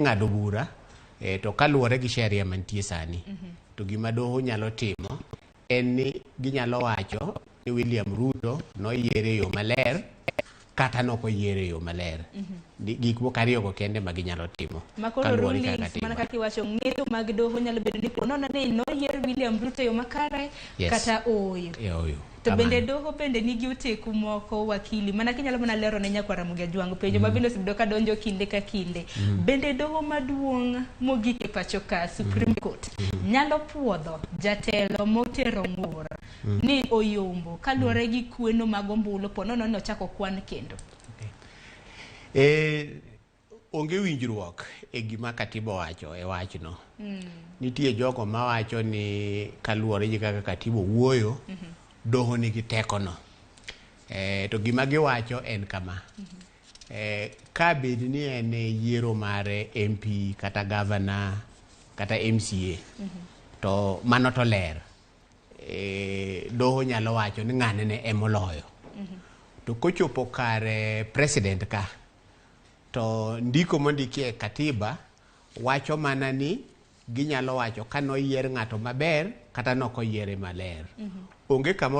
Ng'ado bura to kaluwore gi sheria mantie sani, to gima doho nyalo timo en ni ginyalo wacho ni William Ruto noyiere e yo maler kata nok oyiere e yo maler. Gik moko ariyogo kende ma ginyalo timo Makoro kaluwore gi kaka rulings mana katiba. Kaka iwacho, ng'eto mag doho nyalo bedo ni ponono ni noyier William Ruto e yo makare kata ooyo. E oyo. To bende Kamano. Doho bende nigi oteku moko, wakili, mana kinyalo mana lero ne nyakwar Ramogi Ajwang' penjo ma bende osebedo ka donjo kinde ka kinde. Bende doho maduong' mogik e pacho ka, Supreme Court, nyalo puodho jatelo motero ng'ur ni oyombo kaluwore gi kweno mag ombulu ponono ni ochako kwan kendo? Onge winjruok e gima katiba owacho e wachno. Nitie jogo mawacho ni kaluwore gi kaka katiba owuoyo, doho nigi tekono. To gima giwacho en kama. Ka bed ni en e yiero mar MP kata governor kata MCA, to mano to ler. Doho nyalo wacho ni ng'ane ne emoloyo. To kochopo kar president ka, to ndiko mondiki e katiba wacho mana ni ginyalo wacho ka noyier ng'ato maber kata nok oyiere maler. Onge kamoro.